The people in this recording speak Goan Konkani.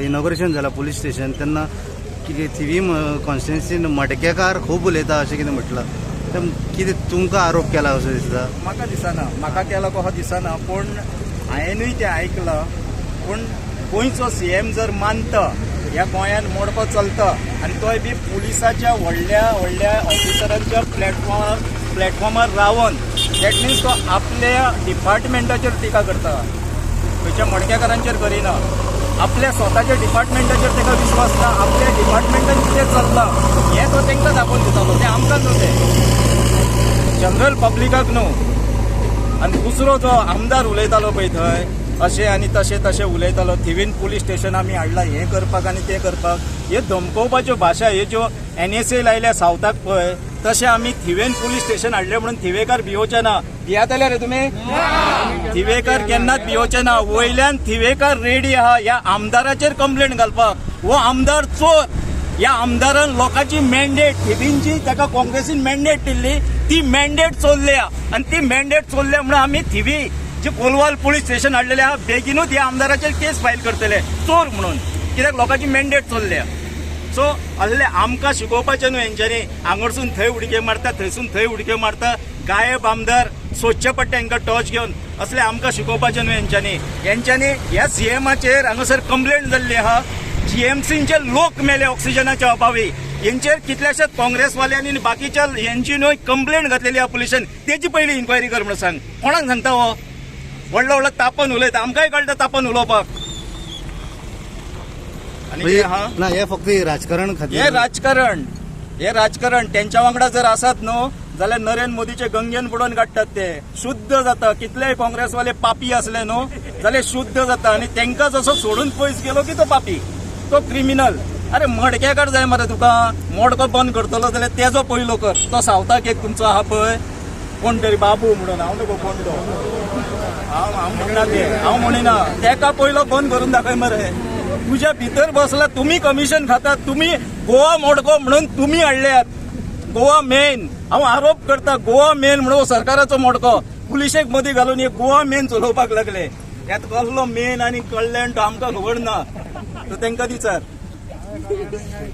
इनॉग्रेशन जाला पुलीस स्टेशन तेन्ना कितें थिवी कॉन्स्टिट्युन्सीन मडकेकार खूब उलयता अशें कितें म्हटलां, ते कितें तुमकां आरोप केला असो दिसता? म्हाका दिसना, म्हाका केला कसो दिसना, पूण हांवेनूय तें आयकलां. पूण गोंयचो सीएम जर मानता ह्या गोंयांत मोडको चलता आनी तोय बी पुलिसाच्या व्हडल्या व्हडल्या ऑफिसरांच्या प्लॅटफॉर्मार रावन, that means तो आपल्या डिपार्टमेंटाचेर टिका करता, खंयच्या मडकेकारांचेर करिना. आपल्या स्वताच्या डिपार्टमेंटाचेर ताका विश्वास ना. आपल्या डिपार्टमेंटान कितें चल्लां हें तो तांकां दाखोवन दितालो, तें आमकां न्हू, तें जनरल पब्लिकाक न्हू. आनी दुसरो जो आमदार उलयतालो पळय थंय अशें आनी तशें तशें उलयतालो, थिवीन पुलीस स्टेशन आमी हाडलां हें करपाक आनी तें करपाक, हे धमकोवपाच्यो भाशा, हे ज्यो एनएसए लायल्या सावथाक पळय, तशें आमी थिवेन पुलीस स्टेशन हाडलें म्हणून थिवेकार भियोचे ना. भियातले रे तुमी? थिवेकार केन्नाच भियोचे ना. वयल्यान थिवेकार रेडी आहा ह्या आमदाराचेर कंप्लेंट घालपाक. हो आमदार चोर. ह्या आमदारान लोकांची मॅन्डेट, थिवींची ताका काँग्रेसीन मॅन्डेट दिल्ली, ती मॅन्डेट चोरल्या आनी ती मॅन्डेट चोरल्या म्हणून आमी थिवी जे कोलवाल पुलीस स्टेशन हाडलेले आहा, बेगिनूच ह्या आमदाराचेर केस फायल करतले चोर म्हणून, कित्याक लोकांची मॅन्डेट चोरल्या. सो असले आमकां शिकोवपाचें न्हू हेंच्यांनी. हांगडसून थंय उडक्यो मारता, थंयसून थंय उडक्यो मारता. गायब आमदार सोदचें पडटा हांकां टॉर्च घेवन. असले आमकां शिकोवपाचें न्हू हेंच्यांनी. हेंच्यांनी ह्या सीएमाचेर हांगासर कंप्लेंट जाल्ली आहा. जीएमसींचे लोक मेले ऑक्सिजनाच्या अभावी. हेंचेर कितल्याशाच काँग्रेसवाल्यांनी आनी बाकीच्या हेंची न्हय कंप्लेंट घातलेली आहा पुलिसान. तेजी पयली इन्क्वायरी कर म्हणून सांग. कोणाक सांगता हो? व्हडलो व्हडलो तापन उलयता, आमकांय कळटा तापन उलोवपाक. आनी म्हणजे कितें आहा? ना, हे फक्त राजकारण खातीर. हे राजकारण, हे राजकारण. तेंच्या वांगडा जर आसात न्हू जाल्यार नरेंद्र मोदीचे गंगेन बुडोवन काडटात ते, शुद्ध जाता. कितलेय काँग्रेसवाले पापी असले न्हू जाल्यार शुद्ध जाता. आनी तेंकां जसो सोडून पयस गेलो की तो पापी, तो क्रिमिनल. अरे मडकेकार जाय मरे तुका, मोडको बंद करतलो जाल्यार तेजो पयलो कर. तो सावथाक एक तुमचो आहा पळय कोण तरी बाबू म्हणून, हांव नको कोण तो, हांव हांव म्हणना ते, हांव म्हणिना, तेका पयलो बंद करून दाखय मरे. तुज्या भितर बसला, तुमी कमिशन खातात, तुमी गोवा मोडको म्हणून तुमी हाडल्यात गोवा मेन. हांव आरोप करता, गोवा मेन म्हणून सरकाराचो मोडको पुलिशेक मदीं घालून हे गोवा मेन चलोवपाक लागले. ह्यात कसलो मेन आनी कल्याण तो आमकां खबर ना, तो तांकां विचार.